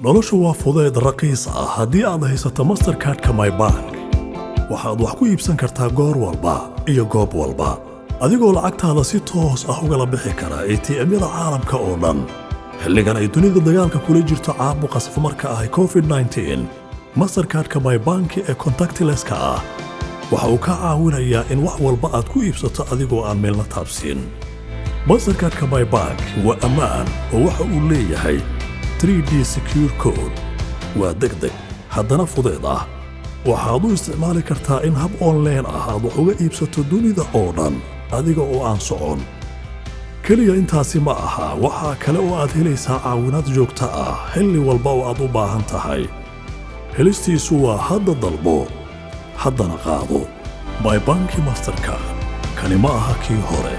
Noloshu waa fudeed raqiis ah haddii aad haysato Mastercardka MyBank. Waxaad wax ku iibsan kartaa goor walba iyo goob walba, adigoo lacagtaada si toos ah ugala bixi kara ATM-yada caalamka oo dhan. Xilligan ay dunida dagaalka kula jirto caabuqa safmarka ah COVID-19, Mastercardka MyBank ee contactlesska ah waxa uu kaa caawinayaa in wax walba aad ku iibsato adigoo aan meelna taabsiin. Mastercardka MyBank waa ammaan oo waxa uu leeyahay 3D Secure Code. Waa deg deg, haddana fudeed ah. Waxaad u isticmaali kartaa in hab online ah aad wax uga iibsato dunida oo dhan adiga oo aan socon. Keliya intaasi ma aha, waxaa kale oo aad helaysaa caawinaad joogto ah xilli walba oo aad u baahan tahay. Helistiisu waa hadda dalbo, haddana qaado. MyBanki Mastercard, kani ma aha kii hore.